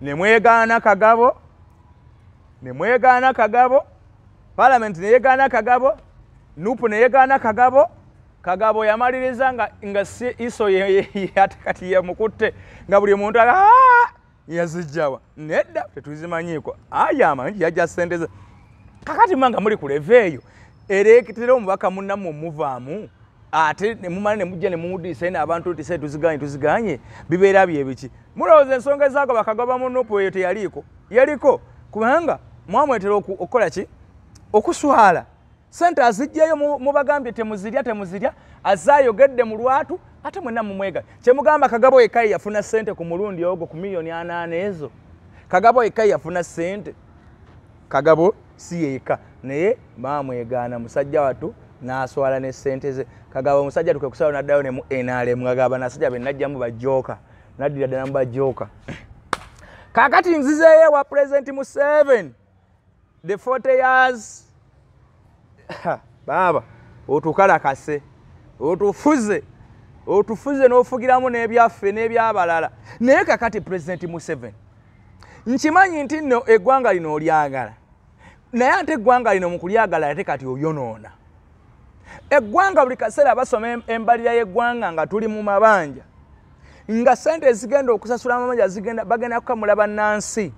Ne mwegaana Kagabo, ne mwegaana Kagabo, palamenti ne yegaana Kagabo, NUP ne yegaana Kagabo. Kagabo yamaliriza nga si iso ate kati yemukutte, nga buli muntu aga yazijjawa, nedda tetuzimanyiiko, aya amanyi yajja ssente ze. Kakati mwe nga muli ku level eyo ereetera omubaka munnammwe omuvaamu, ate ne mumala ne mujja ne muwudiisa eno abantu nti sente tuziganye, tuziganye, bibeera byebiki? Mulowooza ensonga ezaako bakagaba mu NUP eyo teyaliiko? Yaliko, kubanga mwamwetera okukola ki? Okuswala. Sente azijjayo, mubagambye temuzirya, temuzirya, azze ayogedde mu lwatu, ate mwenna mumwega. Kyemugamba Kagabo yekka ye yafuna sente ku mulundi ogwo ku 80 million ezo? Kagabo yekka ye yafuna sente? Kagabo si yekka, naye bamwegaana musajja watu n'aswala ne sente ze. Kagabo omusajja tuke kusalawo n'addayo ne mu NRM, ngagamba nasajja be najjamu bajooka, naddira ddala mu bajooka. Kakati nzizeeyo wa President Museveni, the 40 years. Baaba otukalakase, otufuze, otufuze n'ofugiramu n'ebyaffe n'ebyabalala. Naye kakati President Museveni, nkimanyi nti nno eggwanga lino olyagala, naye ate eggwanga lino mu kulyagala ate kati oyonoona eggwanga. Buli kaseera basoma embalira y'eggwanga nga tuli mu mabanja, nga sente ezigenda okusasula amabanja zigenda bagenda kukamula bannansi.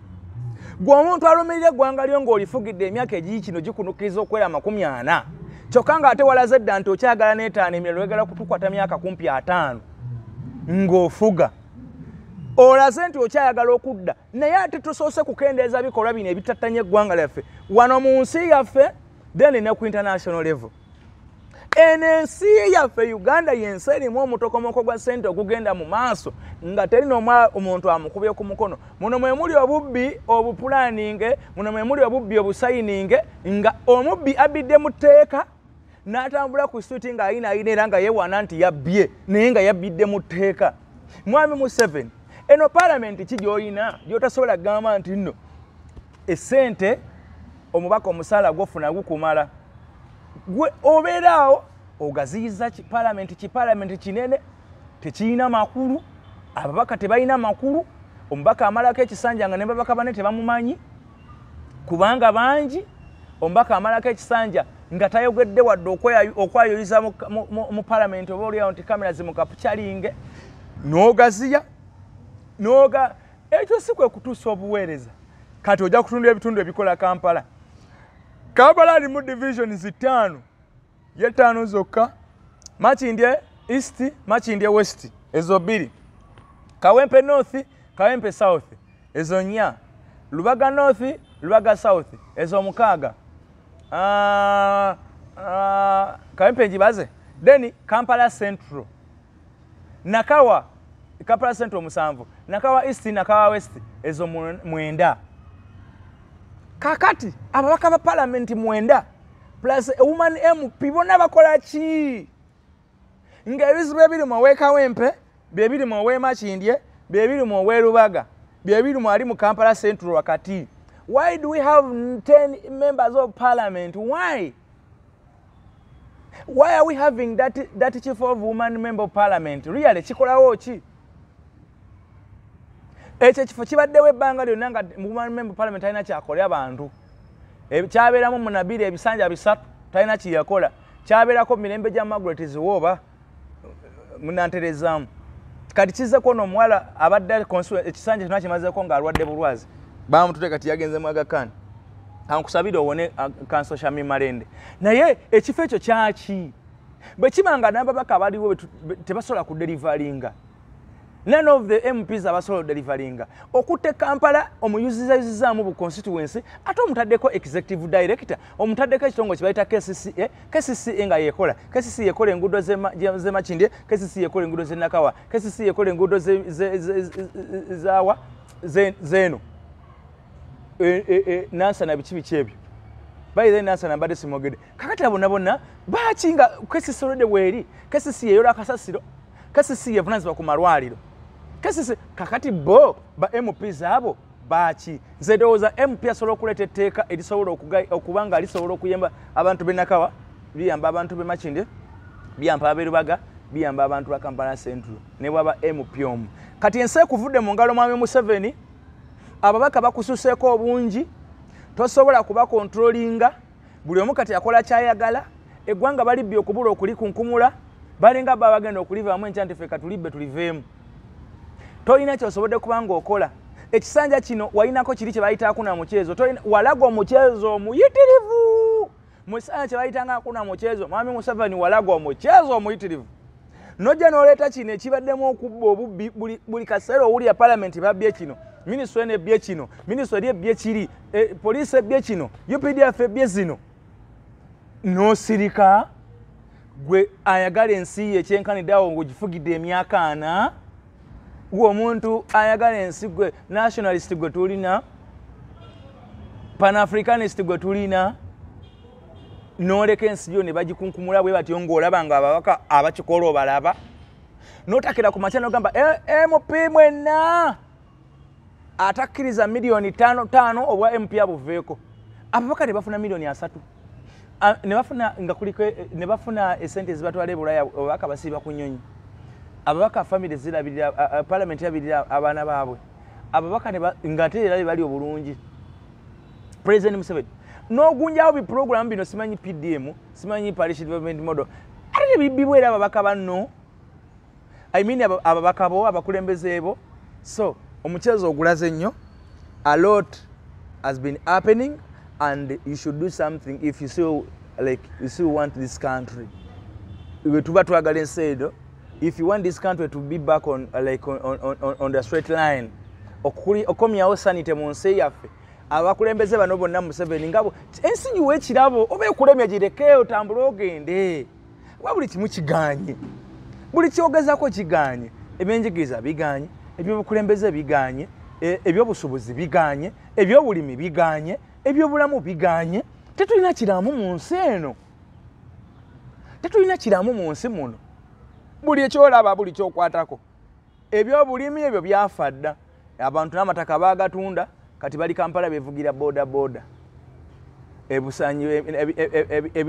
Gwe omuntu alumirira eggwanga lyo ng'olifugidde emyaka egiri kino gikunukiriza okwera 40, kyokka ng'ate walaze dda nti okyagala n'etaano emirala, oyagala kutukwata myaka kumpi 50 ng'ofuga. Olaze nti okyayagala okudda, naye ate tosoose kukendeeza bikolwa bino ebitattanya eggwanga lyaffe wano mu nsi yaffe, then ne ku international level. Eno ensi yaffe Uganda yensi erimu omutokomoko gwa ssente ogugenda mu maaso nga teri n'omu omuntu amukubye ku mukono. Muno mwe muli obubbi obupulaninge, muno mwe muli obubbi obusayininge, nga omubbi abbidde mu tteeka n'atambula ku street ng'ayina ayina era nga yeewaana nti yabbye, naye nga yabbidde mu tteeka. Mwami Museveni, eno palamenti ki gy'olina gy'otasobola kugamba nti nno essente omubaka omusaala gwofuna gukumala? Gwe obeeraawo ogaziyiza palamenti, kipalamenti kinene tekirina makulu, ababaka tebalina makulu. Omubaka amalako ekisanja nga ne babaka bane tebamumanyi kubanga bangi. Omubaka amalako ekisanja nga tayogedde wadde okwayoyiza mu palamenti, oba oliawo nti kamera zimukapucalinge n'ogaziya. Noga ekyo si kwe kutuusa obuweereza. Kati ojja kutunda ebitundu ebikola Kampala. Kampala alimu divisions 5. Ye 5 zokka. Makindye East, Makindye West, ezo 2. Kawempe North, Kawempe South, ezo 4. Lubaga North, Lubaga South, ezo 6. Kawempe njibaze. Then Kampala Central. Nakawa, Kampala Central 7. Nakawa East, Nakawa West, ezo 9. Kakati ababaka ba parliament 9 plus a woman MP bonna bakola ki? Nga ebizibu ebiri mu ow'e Kawempe, bye biri mu ow'e Makindye, bye biri mu ow'e Lubaga, bye biri mu ali mu Kampala Central wakati. Why do we have 10 members of parliament? Why? Why are we having that chief of woman member of parliament? Really, kikolawo ki? Ekyo ekifo kibaddewo ebbanga lyonna nga woman member of parliament talina kyakolera abantu. Kyabeeramu Munabiri ebisanja 3 talina kyeyakola. Kyabeerako mu mirembe gya Margaret Ziwoba munanterezaamu. Kati kizzeko n'omuwala abadde ekisanja kyonna kimazeeko ng'alwadde bulwazi. Bamutute kati yagenze mu Aga Khan. Ankusabire owone Counsel Shamim Malende. Naye ekifo ekyo kyaki? Bwe kiba nga n'ababaka abaliwo tebasobola kudelivaringa. None of the MPs abasobola deliveringa. Okutte Kampala omuyuzizayuzizaamu bu constituency ate omutaddeko executive director, omutaddeko ekitongole kye bayita KCCA, KCCA nga yekola, KCCA yekola enguudo z'e Makindye, KCCA yekola enguudo z'e Nakawa, KCCA yekola enguudo zaawa z'eno. Nansana biki biki ebyo. By then Nansana mbadde simwogedde. Kakati abo bonna bakinga KCCA already weeri, KCCA yeyola akasasiro, KCCA yevunaanyizibwa ku malwaliro. KCCA kakati bo ba MPs abo baki. Nze ndowooza MP asobola okuleeta etteeka erisobola okuba nga lisobola okuyamba abantu b'e Nakawa, liyamba abantu b'e Makindye, liyamba ab'e Lubaga, liyamba abantu ba Kampala Central ne bwaba MP omu. Kati ensi ekuvudde mu ngalo Mwami Museveni, ababaka bakususeeko obungi, tosobola kubakontrolinga, buli omu kati akola ky'ayagala, eggwanga balibbye okubula okulikunkumula, balinga baba bagenda okulivaamu enkya nti ffe katulibbe tuliveemu. Tolina ky'osobodde kuba ng'okola. Ekisanja kino walinako kiri kye bayita akuna mukyezo. Walaga omukyezo omuyitirivu. Mu kisanja kye bayitanga akuna mukyezo, Mwami Museveni walaga omukyezo omuyitirivu. Nojja n'oleeta kino ekibaddemu okubba obubbi buli kaseera owulira parliament babbye kino, minisitule eno ebbye kino, minisitule eri ebbye kiri, poliisi ebbye kino, UPDF ebbye zino. N'osirika gwe ayagala ensi ye ekyenkanidde awo ng'ogifugidde emyaka 4, gwe omuntu ayagala ensi gwe nationalist gwe tulina, pan-africanist gwe tulina, n'oleka ensi yo ne bagikunkumula bwe batyo ng'olaba nga ababaka abakikola obalaba. N'otakira ku makya n'ogamba MP mwenna atakkiriza miliyoni 5 obwa MP abuveeko. Ababaka ne bafuna miliyoni 3. Ne bafuna nga kuliko ne bafuna esente ezibatwala e Bulaya, ababaka basiiba ku nnyonyi. Ababaka family zirabirira, parliament irabirira abaana baabwe. Ababaka nga ate era bali obulungi. President Museveni n'ogunjawo bi program bino simanyi PDM, simanyi Parish Development Model. Ate bibbibwa era ababaka banno. I mean ababaka bo abakulembeze bo. So omuchezo ogulaze nnyo. A lot has been happening and you should do something if you still like you still want this country. Bwe tuba twagala ensi eno, if you want this country to be back on like on the straight line, okomyawo sanity mu nsi yaffe. Abakulembeze bano bonna Museveni ngabo ensi giwe ekirabo oba ekulemya gireke otambule ogende. Wa buli kimu kiganye, buli kyogezaako kiganye, ebyenjigiriza biganye, ebyobukulembeze biganye, ebyobusuubuzi biganye, ebyobulimi biganye, ebyobulamu biganye. Tetulina kiramu mu nsi eno, tetulina kiramu mu nsi muno. Buli ekyolaba, buli kyokwatako, ebyobulimi ebyo byafa dda. Abantu n'amataka baagatunda, kati bali Kampala bevugira boda boda. Ebusanyi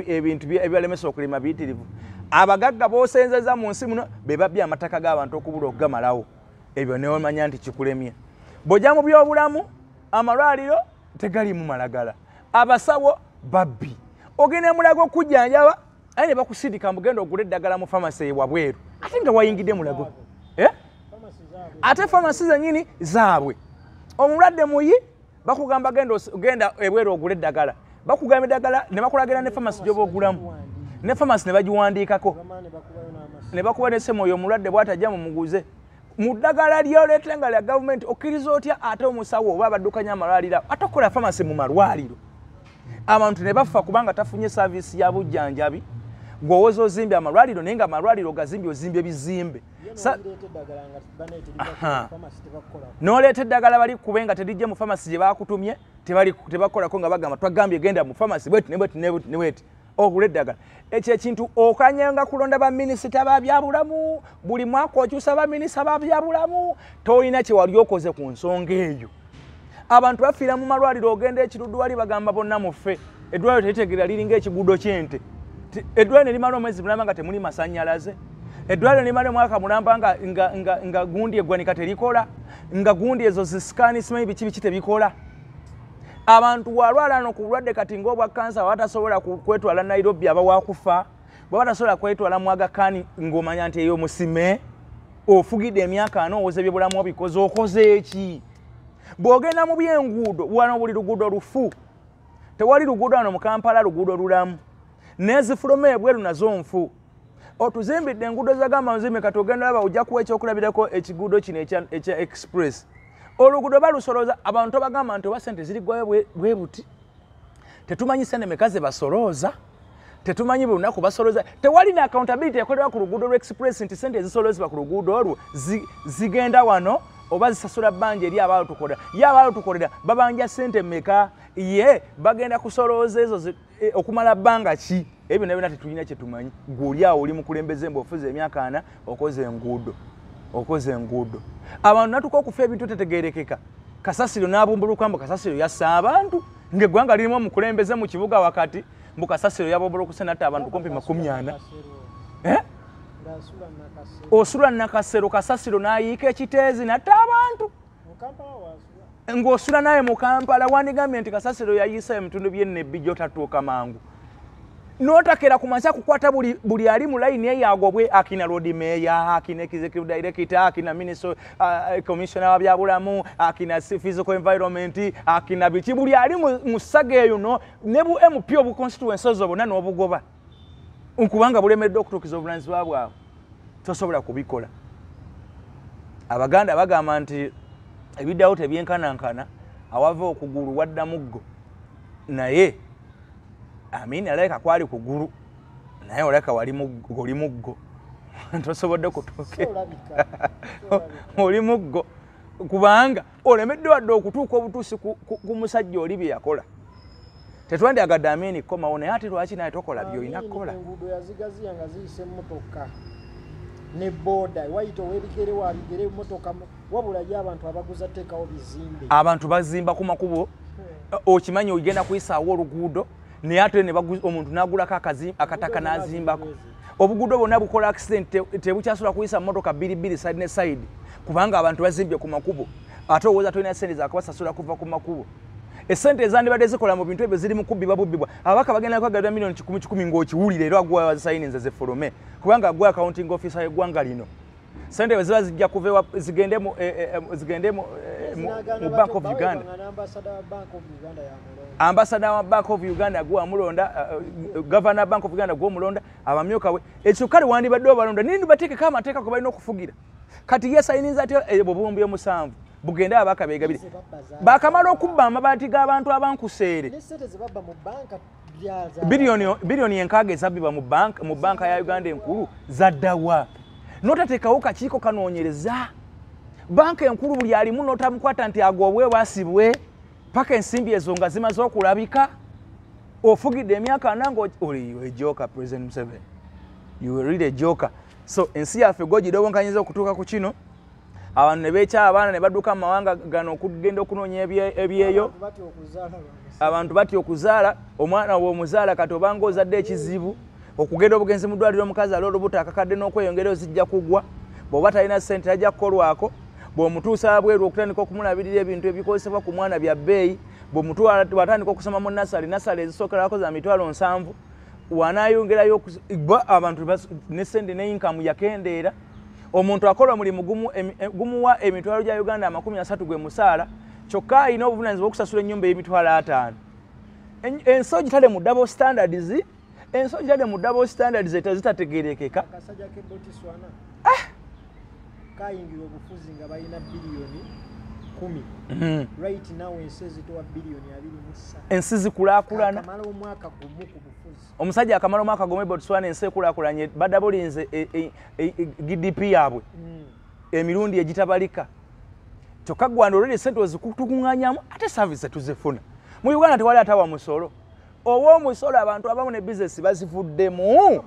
ebintu ebibalemesa okulima biyitirivu. Abagagga b'osenzeza mu nsi muno be babbye amataka g'abantu okubula okugamalawo. Ebyo neomanya nti kikulemye. Bw'ojja mu byobulamu, amalwaliro tegaliimu malagala, abasawo babbi. Ogenda Mulago okujjanjaba aye ne bakusindika mbu genda ogule eddagala mu famasi ewabweru, ate nga wayingidde Mulago. Ate pharmacy zennyini zaabwe. Omulwadde muyi bakugamba genda ebweru ogule eddagala. Bakugamba eddagala ne bakulagira ne pharmacy gy'oba ogulamu. Ne pharmacy ne bagiwandiikako. Ne bakuba n'essimu oyo omulwadde bw'atajja mumuguze. Mu ddagala ly'oleeta nga lya gavumenti okkiriza otya ate omusawo oba abaddukanya amalwaliro ate okola pharmacy mu malwaliro. Abantu ne bafa kubanga tafunye service ya bujjanjabi. Gw'owoza ozimbye amalwaliro naye nga amalwaliro gazimbye ozimbye bizimbe. N'oleeta eddagala bali kube nga terijje mu pharmacy gye baakutumye tebakolako nga bagamba twagambye genda mu pharmacy bweti ne bweti ne bweti ne bweti ogula eddagala. Ekyo ekintu okanyanga kulonda baminisita ba byabulamu buli mwaka okyusa baminisita ba byabulamu tolina kye wali okoze ku nsonga eyo. Abantu bafiira mu malwaliro ogenda ekiruddu wali bagamba bonna mufe. Eddwaliro teritegeera liringa ekiguudo ky'ente. Eddwaliro ne limala omwezi mulamba nga temuli masannyalaze. Eddwaliro ne limala omwaka mulamba nga gundi eggwanika terikola, nga gundi ezo zisikaani simanyi biki biki tebikola. Abantu walwala no ku bulwadde kati ng'obwa kansa batasobola kwetwala Nairobi aba wakufa, bw'aba tasobola kwetwala mu Aga Khan ng'omanya nti eyo musime ofugidde emyaka ana owoza ebyobulamu obikoze okoze eki? Bw'ogenda mu by'enguudo wano buli luguudo lufu. Tewali luguudo wano mu Kampala luguudo lulamu. N'ezifuluma ebweru nazo nfu. Otuzimbidde enguudo zagamba nzimbe kati ogenda laba ojja kuwa ekyokulabirako ekiguudo kino ekya express. Oluguudo balusolooza abantu bagamba nti oba ssente ziriggwayo bwe buti. Tetumanyi ssente mmeka ze basolooza, tetumanyi buli lunaku basolooza. Tewali na accountability ekolerwa ku luguudo lwa express nti ssente ezisoloozebwa ku luguudo olwo zigenda wano oba zisasula bbanja eri abaalutukolera. Ye abaalutukolera babanja ssente mmeka, ye bagenda kusolooza ezo okumala bbanga ki? Ebyo byonna byonna tetulina kye tumanyi. Ggwe oli awo oli mukulembeze mbu ofuze emyaka ana okoze enguudo. Okoze enguudo. Abantu natuka okufa ebintu tetegeerekeka. Kasasiro n'abumbuluka mbu kasasiro yassa abantu ng'eggwanga lirimu omukulembeze mu kibuga wakati mbu kasasiro yabumbulukuse n'atta abantu kumpi 40. Osula Nakasero kasasiro n'ayiika ekiteezi n'atta abantu. Ng'osula naye mu Kampala wandigambye nti kasasiro yayiisa ebitundu by'e gy'otatuuka mangu. N'otakera ku makya kukwata buli ali mu layini eyo agobwe akina Lord Mayor, akina Executive Director, akina Minister, Commissioner wa byabulamu, akina Physical Environment, akina biki buli ali mu saga eyo no ne bu MP obu constituency zo bonna n'obugoba. Nkubanga bulemeddwa okutuukiza obuvunaanyizibwa bwabwe. Tosobola kubikola. Abaganda bagamba nti ebiddawo tebyenkanankana awava okugulu wadda muggo. Naye Amin alabika kwali kugulu naye olabika wali oli muggo. Tosobodde kutuuka oli muggo kubanga olemeddwa wadde okutuuka obutuusi ku musajja oli bye yakola. Tetwandyagadde Amin kukomawo naye ate lwaki naye tokola by'olina kukola? Enguudo yazigaziya nga ziyisa emmotoka ne booda wayita ow'ebigere wabigere emmotoka wabula ye abantu abaguza teekawo bizimbe. Abantu bazimba ku makubo okimanyi ogenda kuyisaawo oluguudo naye ate ne omuntu n'agulako akataka n'azimbako. Obuguudo bwonna bukola accident tebukyasobola kuyisa mmotoka bbiri bbiri side ne side kubanga abantu bazimbye ku makubo ate owooza tolina ssente zakubasasula kuva ku makubo. Essente ezandibadde zikola mu bintu ebyo ziri mu kubbibwa bubbibwa. Ababaka bagenda kwagalira miliyoni 100 100 ng'okiwulira era agwa wazisayininze zifulume kubanga agwa accounting officer y'eggwanga lino. Ssente bwe ziba zijja kuva zigende mu Bank of Uganda. Ambassador wa Bank of Uganda gwe amulonda, Governor Bank of Uganda gwe omulonda, abamyuka we. Ekyo kale wandibadde obalonda nini bateekeko amateeka kwe balina okufugira. Kati ye sayininze atya obuwumbi 7 bugende ababaka beegabire. Baakamala okubba amabaati g'abantu abankuseere. Biliyoni 6 ezabbibwa mu banka ya Uganda enkulu zaddawa. N'otateekawo kakiiko kanoonyereza. Banka enkulu buli alimu n'otamukwata nti agobwe wasibwe paka ensimbi ezo nga zimaze okulabika. Ofugidde emyaka ana nga oli a joker, President Museveni. You were really a joker. So ensi yaffe gw'ogidobonkanyizza okutuuka ku kino. Abantu ne beekya abaana ne badduka mu mawanga gano okugenda okunoonya ebyeyo. Abantu batya okuzaala. Omwana bw'omuzaala kati obanga ozadde ekizibu okugenda obugenzi mu ddwaliro omukazi ali olubuto akakadde n'okweyongera ozijja kugwa. Bw'oba talina ssente tajja kukolwako. Bw'omutuusa wabweru okutandika okumulabirira ebintu ebikozesebwa ku mwana bya bbeeyi. Bw'atandika okusoma mu nasale, nasale ezisookerwako za 700,000. Wanaayongerayo abantu ne ssente ne income yakendeera. Omuntu akola omulimu gumuwa emitwalo gya Uganda 30 gwe musaala, kyokka alina obuvunaanyizibwa okusasula ennyumba ey'emitwalo 5. Ensi ogitadde mu double standards, ensi ogitadde mu double standards ezitategeerekeka. Akasajja k'e Botswana kayingira obufuzi nga balina biliyoni 10. Right now ensi ezitowa biliyoni 23. Ensi zikulaakulana. Akamala omwaka gumu ku bufuzi. Omusajja akamala omwaka gumu e Botswana ensi ekulaakulanye, badabulinze GDP yaabwe emirundi egitabalika. Kyokka Gwanda olw'eri essente ozikutukuŋŋaanyamu ate service tuzifuna. Mu Uganda tewali atawa musolo. Ow'omusolo abantu abamu ne bizinesi bazivuddemu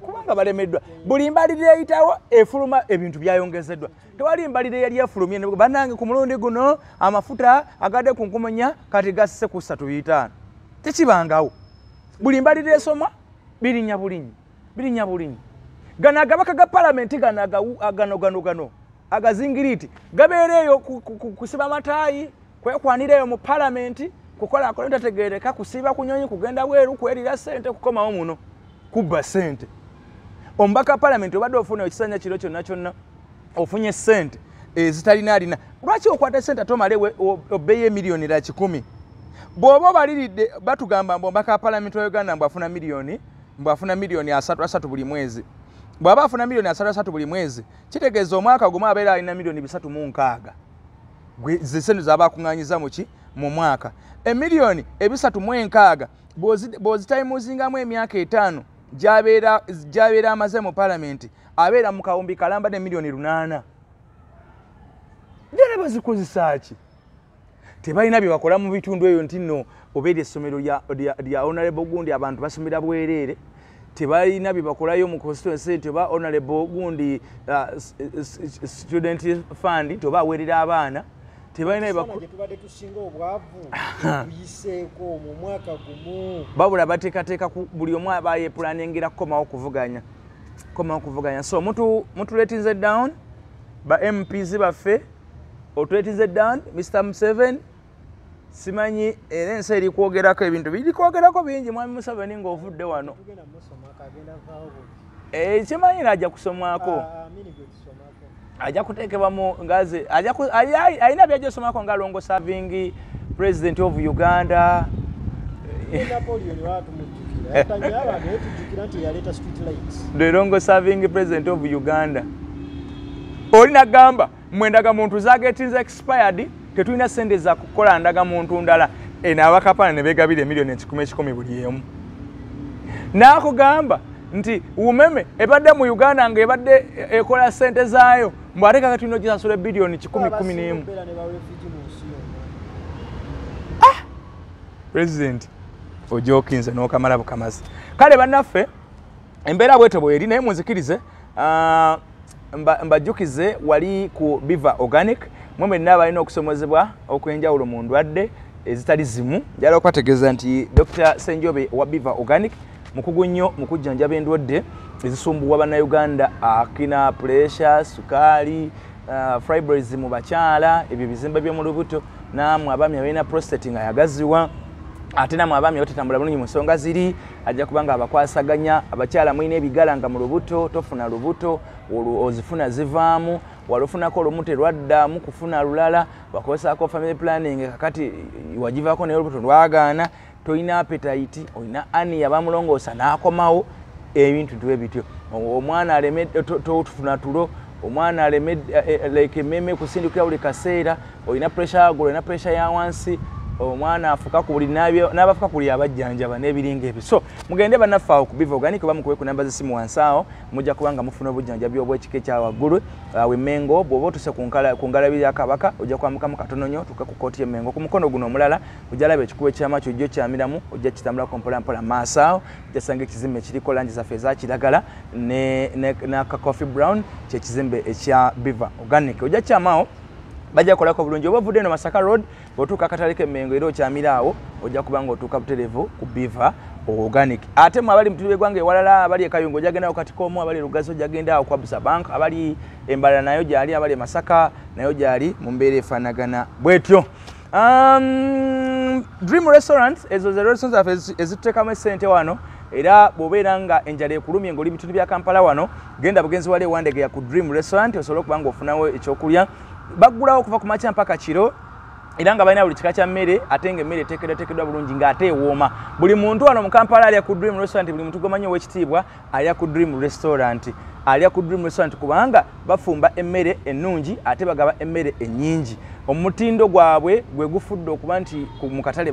kubanga balemeddwa. Buli mbalirira eyitawo efuluma ebintu byayongezeddwa. Tewali mbalirira eyali efulumye bannange ku mulundi guno amafuta agadde ku 4,000 kati gasse ku 3.5. Tekibangawo. Buli mbalirira esomwa birinnya bulinnya, birinnya bulinnya. Gano agabaka ga palamenti gano gano gano gano agazingiriti gabeera eyo kusiba mataayi, kwekwanira eyo mu palamenti, kukola akola ntategeereka, kusiiba ku nnyonyi, kugenda bweru, kwerira ssente, kukomawo muno kubba ssente. Omubaka palamenti obadde ofuna ekisanja kiro kyonna kyonna ofunye ssente ezitalina alina. Lwaki okwata ssente ate omale obbeeyo emiliyoni la 100? Bw'oba obaliridde batugamba mbu omubaka wa palamenti wa Uganda mbu afuna miliyoni, mbu afuna miliyoni 33 buli mwezi. Bw'aba afuna miliyoni 33 buli mwezi, kitegeeza omwaka gumu abeera alina miliyoni 360. Ze ssente z'aba akuŋŋaanyiza mu ki? Mu mwaka. Emiliyoni 360 bw'ozitayimuzingamu emyaka 5 gy'abeera amaze mu palamenti, abeera mu kawumbi kalamba ne miliyoni 8. Ddala bazikozesa ki? Tebalina bye bakola mu bitundu eyo nti nno obeera essomero lya honorable gundi abantu basomera bwereere. Tebalina bye bakolayo mu constituency nti oba honorable gundi student fund nti oba aweerera abaana. Tebalina bye tubadde tusinga obwavu tuyiseeko mu mwaka gumu. Babula bateekateeka buli omu aba yeepulaningira kukomawo kuvuganya. Kukomawo kuvuganya. So mutuletinze down ba MPs baffe, otuletinze down Mr. Museveni. Simanyi era ensi eri kwogerako ebintu biri kwogerako bingi mwami Museveni ng'ovudde wano. Simanyi ajja kusomwako. Ajja kuteekebwa mu ngazi, alina by'ajja osomako nga long serving president of Uganda. The long serving president of Uganda. Oli nagamba mwe ndagamuntu zagetinze expired, tetulina ssente za kukola ndagamuntu ndala. Eno abakapana ne beegabira emiliyoni 100 buli emu. N'akugamba nti umeme ebadde mu Uganda nga ebadde ekola ssente zaayo, mbu ate kakati tulina ogisasula biliyoni 111. President ojokinze n'okamala bukamazi. Kale bannaffe embeera bwetyo bweri, naye munzikirize mbajjukize wali ku Biva Organic. Mwe mwenna balina okusomozebwa okw'enjawulo mu ndwadde ezitali zimu. Njagala okubategeeza nti Dr. Senjobe wa Biva Organic mukugu nnyo mu kujjanjaba endwadde ezisumbuwa Bannayuganda, akina pressure, sukaali, fibroids mu bakyala, ebyo bizimba by'omu lubuto, nammwe abaami abalina prostate nga yagaziwa, ate nammwe abaami abatatambula bulungi mu nsonga ziri, ajja kuba nga abakwasaganya. Abakyala mulina ebigala nga mu lubuto, tofuna lubuto, ozifuna zivaamu, walufunako olumu terwaddamu kufuna lulala, wakozesaako family planning kakati wagivaako naye olubuto lwagaana, tolina appetite, olina ani abamulongoosa n'akomawo, ebintu tube bityo. Omwana alemedde tofuna tulo, omwana alemedde like emmeme kusindikira buli kaseera, olina pressure yaggulu, olina pressure ya wansi, omwana afuka ku buli n'abafuka ku buli abajjanjaba n'ebiringa ebyo. So mugende bannaffe awo ku Biva Organic oba mukube ku namba z'essimu wansi awo, mujja kuba nga mufuna obujjanjabi obw'ekika ekya waggulu. Awo e Mmengo bw'oba otuuse ku ngalabi ya Kabaka ojja kwambukamu katono nnyo otuuke ku kkooti y'e Mmengo. Ku mukono guno omulala ojja laba ekikubo eky'amakyo ojja okyamiramu, ojja kitambulako mpola mpola maaso awo, ojja sanga ekizimbe ekiriko langi zaffe eza kiragala n'aka coffee brown, ky'ekizimbe ekya Biva Organic. Ojja kyamaawo bajja kukolako bulungi. Oba ovudde eno Masaka Road bw'otuuka akatale k'e Mmengo era okyamira awo, ojja kuba ng'otuuka butereevu ku Biva Organic. Ate mmwe abali mu bitundu by'eggwanga ewalala, abali e Kayunga ojja genda awo Katikomu, abali e Lugazi ojja genda awo kwa Busa Bank, abali e Mbarara nayo gyali, abali e Masaka nayo gyali mu mbeera efaanagana bwetyo. Dream Restaurant, ezo ze restaurant zaffe ezituteekamu essente wano, Era bw'obeera nga enjala ekulumye ng'oli bitundu bya Kampala wano, genda bugenzi wali Wandegeya ku Dream Restaurant osobola okuba ng'ofunawo ekyokulya. Baggulawo okuva ku makya mpaka kiro, era nga balina buli kika kya mmere, ate ng'emmere eteekeddwateekeddwa bulungi ng'ate ewooma. Buli muntu wano mu Kampala alya ku Dream Restaurant, buli muntu gw'omanyi ow'ekitiibwa alya ku Dream Restaurant. Alya ku Dream Restaurant kubanga bafumba emmere ennungi ate bagaba emmere ennyingi. Omutindo gwabwe gwe gufudde okuba nti mu katale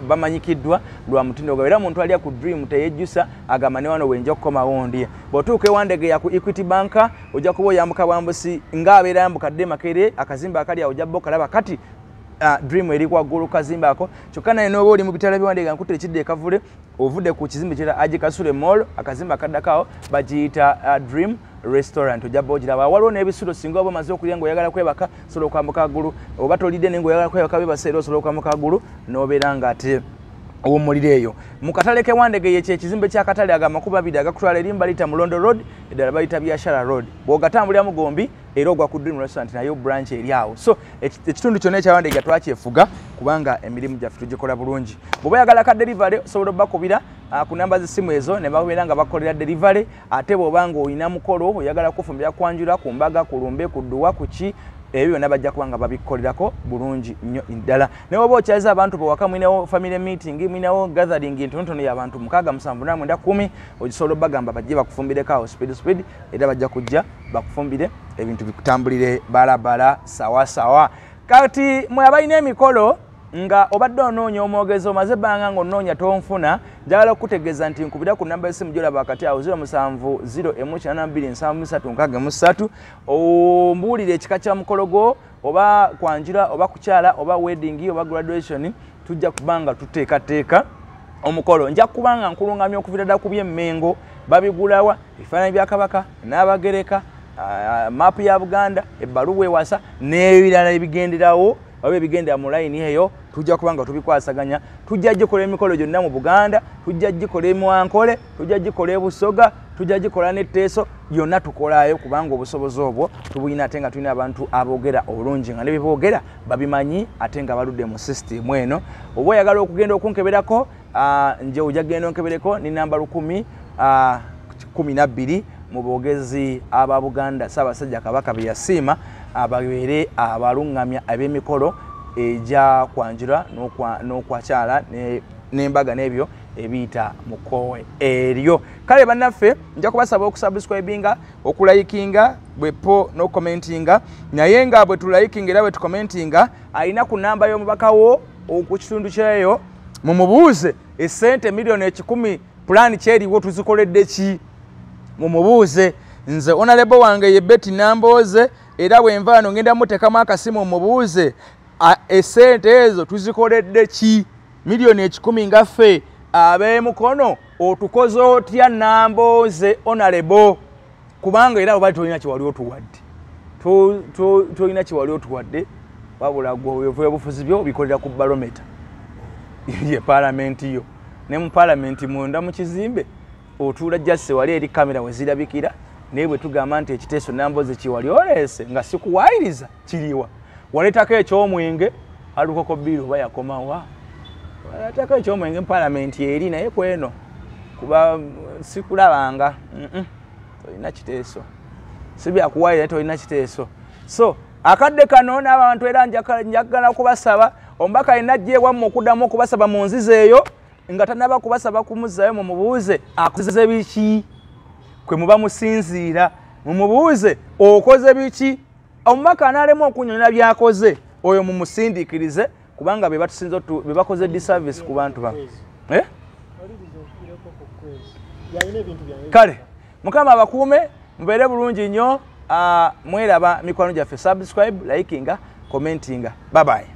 bamanyikiddwa lwa mutindo gwabwe. Era omuntu alya ku Dream teyejjusa, agamba ne wano wenja okukomawo ndye. Bw'otuuka e Wandegeya ku Equity Bank ojja kuba oyambuka bwambusi ng'abeera yambuka dde Makerere, akazimba akali awo ojja okalaba kati Dream eri waggulu kazimba ako. Kyokka naye n'oba oli mu bitala by'e Wandegeya nkutte ekidde e Kavule, ovudde ku kizimbe kira Aji Kasule Mall, akazimba akaddako awo bagiyita Dream Restaurant, ojja ogiraba. Waliwo n'ebisulo singa oba omaze okulya ng'oyagala kwebaka, osobola okwambuka waggulu, oba tolidde naye ng'oyagala kwebaka bebase, era osobola okwambuka waggulu n'obeera ng'ate owummulira eyo. Mu katale k'e Wandegeya ekyo ekizimbe ky'akatale ago amakubo abiri agakutwala erimu baliyita Mulondo Road, eddala baliyita Biashara Road. Bw'ogatambuliramu gombi era ogwa ku Dream Restaurant, nayo branch eri awo. So ekitundu kyonna ekya Wandegeya twakyefuga kubanga emirimu gyaffe tugikola bulungi. Bw'oba oyagala ka delivery osobola obbakubira ku namba z'essimu ezo ne babeera nga bakolera delivery. Ate bw'oba ng'olina mukolo oyagala kufumbira kwanjula, ku mbaga, ku lumbe, ku dduwa, ku ki, ebyo byonna bajja kuba nga babikolerako bulungi nnyo ddala. Naye oba okyaza abantu bewaka, mulinawo family meeting, mulinawo gathering entonotono y'abantu 6, 7, 8, 9, ogisobola obbagamba bajje bakufumbireko awo speed speed, era bajja kujja bakufumbire ebintu bikutambulire balabala sawa sawa. Kati mwe abalina emikolo nga obadde onoonya omwogezi, omaze ebbanga ng'onoonya tonfuna, njagala okukutegeeza nti nkubira ku namba y'essimu gy'olaba wakati awo 07 0 82 73 63, ombuulire ekika kya mukolo gwo, oba kwanjula, oba kukyala, oba wedding, oba graduation. Tujja kuba nga tuteekateeka omukolo. Nja kuba nga nkulungamya okuviira ddala ku by'Emmengo, babigulawa, ebifaananyi bya Kabaka n'Abagereka, maapu ya Buganda, ebbaluwa ewasa n'ebirala ebigenderawo oba ebigendera mu layini eyo, tujja kuba nga tubikwasaganya. Tujja gikola emikolo gyonna mu Buganda, tujja gikola e Mwankole, tujja gikola e Busoga, tujja gikola n'e Teeso, yonna tukolayo kubanga obusobozi obwo tubulina, ate nga tulina abantu aboogera obulungi nga ne bye boogera babimanyi, ate nga baludde mu sisitimu eno. Oba oyagala okugenda okunkeberako, nje ojja kugenda onkebereko ni namba 1012 mu boogezi aba Buganda Ssaabasajja Kabaka be yasiima ababeere abalungamya ab'emikolo ejja kwanjula n'okwakyala n'embaga n'ebyo ebiyita mu kkowe eryo. Kale bannaffe, nja kubasaba okusubscribinga, okulayikinga bwepo n'okukomentinga, naye nga bwe tulayikinga era bwe tukomentinga, alina ku namba y'omubaka wo ku kitundu kyeyo mumubuuze esente 100,000,000 pulaani kyeriwo tuzikoledde ki, mumubuuze. Nze honorable wange ye Betty Nambooze, era bwe nva wano ngenda muteekamu akasimu mubuuze esente ezo tuzikoledde ki, 100,000,000 nga ffe ab'emukono otukoze otya Nambooze honorable, kubanga era oba tolina kyewali otuwadde, tolina kyewali otuwadde, wabula gwe obufuzi byo obikolera ku barometa ye paalamenti yo. Ne mu paalamenti munda mu kizimbe otuula jase wali eri kamera we zirabikira, naye bwe tugamba nti ekiteeso Nambooze kiwali oleese nga sikuwayiriza kiriwa, waleetako ekyomwenge alukoko bbiri oba yakomawa, waleetako ekyomwenge mu paalamenti eri, naye kweno kuba sikulabanga tolina kiteeso, si byakuwayira tolina kiteeso. So akadde kano n'abantu era njagala kubasaba omubaka yenna ajja ewammwe okuddamu okubasaba mu nzizi eyo nga tannaba kubasaba kumuzzayo, mumubuuze akoze biki, kwe muba musinziira, mumubuuze okoze biki. Omubaka anaalemu okunnyonnyola by'akoze oyo mumusindiikirize, kubanga be batusinze be bakoze disservice ku bantu bano. Kale Mukama abakuume, mubeere bulungi nnyo, mweraba mikwano gyaffe, subscribe, likinga, commentinga. Bye bye.